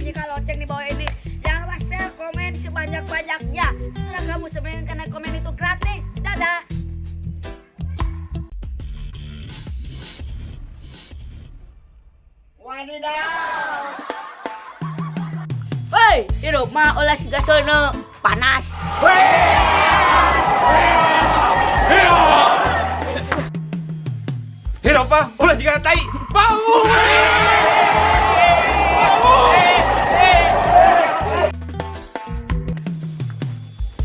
Bunyikan lonceng di bawah ini. Jangan lupa share, komen sebanyak-banyaknya. Setelah kamu sebenarnya karena komen itu gratis. Dadah. Wadidaw. Hei, hirup mah ulah siga sono panas. Hirup mah ulah jiga tai. Bau.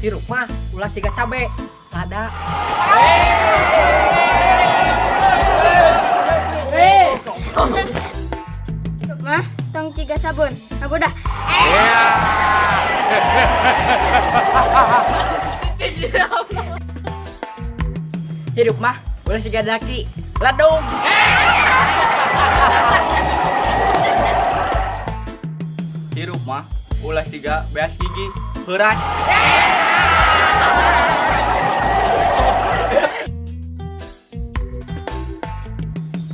Hirup mah ulah siga cabe. Lada. Hirup mah tong ciga sabun. Sabudah. Hirup mah ulah siga daki. Ladung. Hirup mah ulah siga beas gigi. Heuras.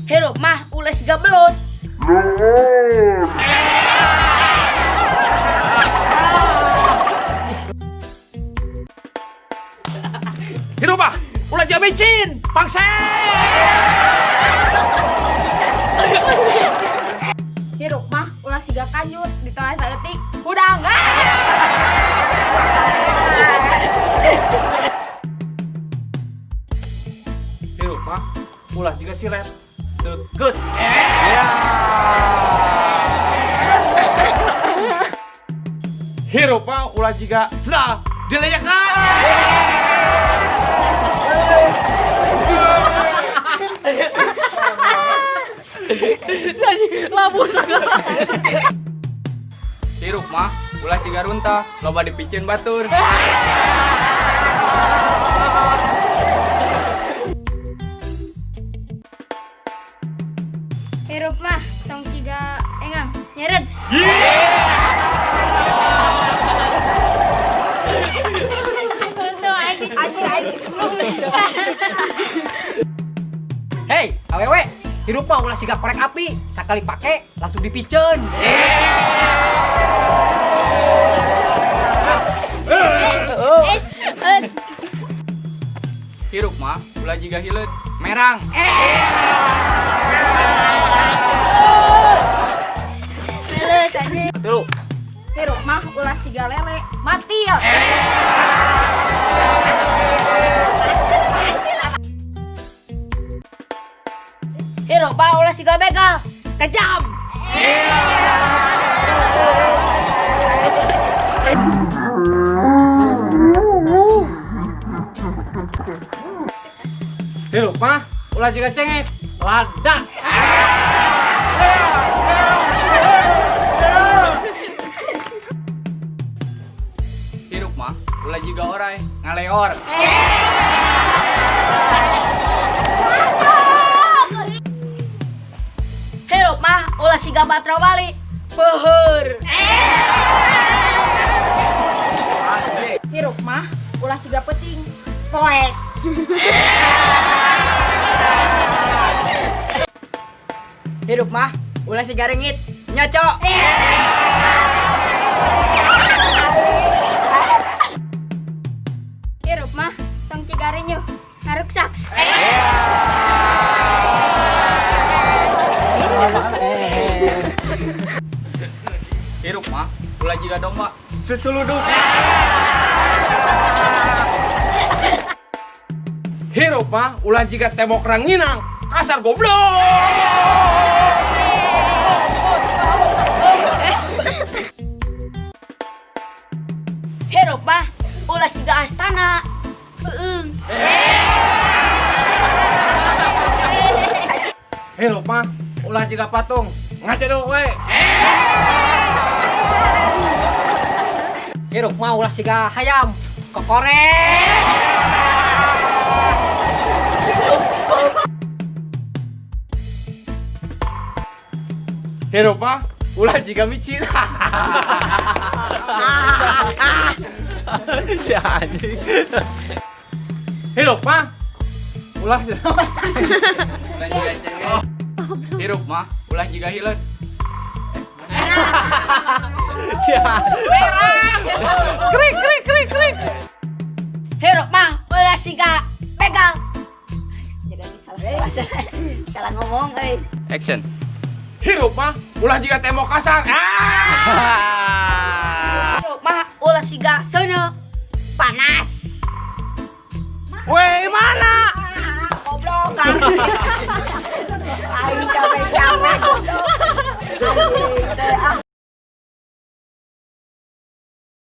Hirup mah ulah siga belut. Hirup mah ulah jiga micin. Pangse. Hirup mah ulah siga kanjut ditolak saeutik. Hudang. Hirup mah ulah jiga silet. Seukeut. Ya. Hirup mah ulah jiga sendal dilejakan. Labur segala. Hirup mah ulah siga runtah, loba dipiceun batur. Hirup mah tong ciga engang nyeret. Untung aing Anjir aing sebelum. Hei, awewe, hirup mah ulah siga korek api. Sakali pake langsung dipiceun. Hirup mah ulah jiga hileud, merang. Meleut anjing. Dulu. Hirup mah ulah siga lele, mati ya. Hirup mah ulah siga begal. Kejam. Hirup mah ulah jiga cengek, lada. Hirup mah ulah jiga orai, ngaleor. Hirup mah ulah siga batra wali. Peuheur. Hirup mah ulah siga peuting. Poek. Hirup mah ulah siga reungit. Nyocok. Hirup mah tong ciga renyuh. Ngaruksak. Hirup mah ulah jiga domba, susuluduk. Hirup mah ulah jiga tembok ranginang, kasar goblok. Hirup mah ulah siga astana. Heueung. Hirup mah ulah jiga patung, ngacedok we. Hirup mah ulah siga hayam. Kokorek. Hirup mah ulah jiga micin. Si anjing. Hirup mah ulah ulah jiga cengek. Hirup mah ulah jiga hileut. Siap. Merah. Krik krik krik krik. Hirup mah ulah siga begal. Jadi salah salah, salah ngomong euy. Action. Hirup mah ulah jiga tembok kasar. Ah. Hirup mah ulah siga seuneu panas. Weh, mana?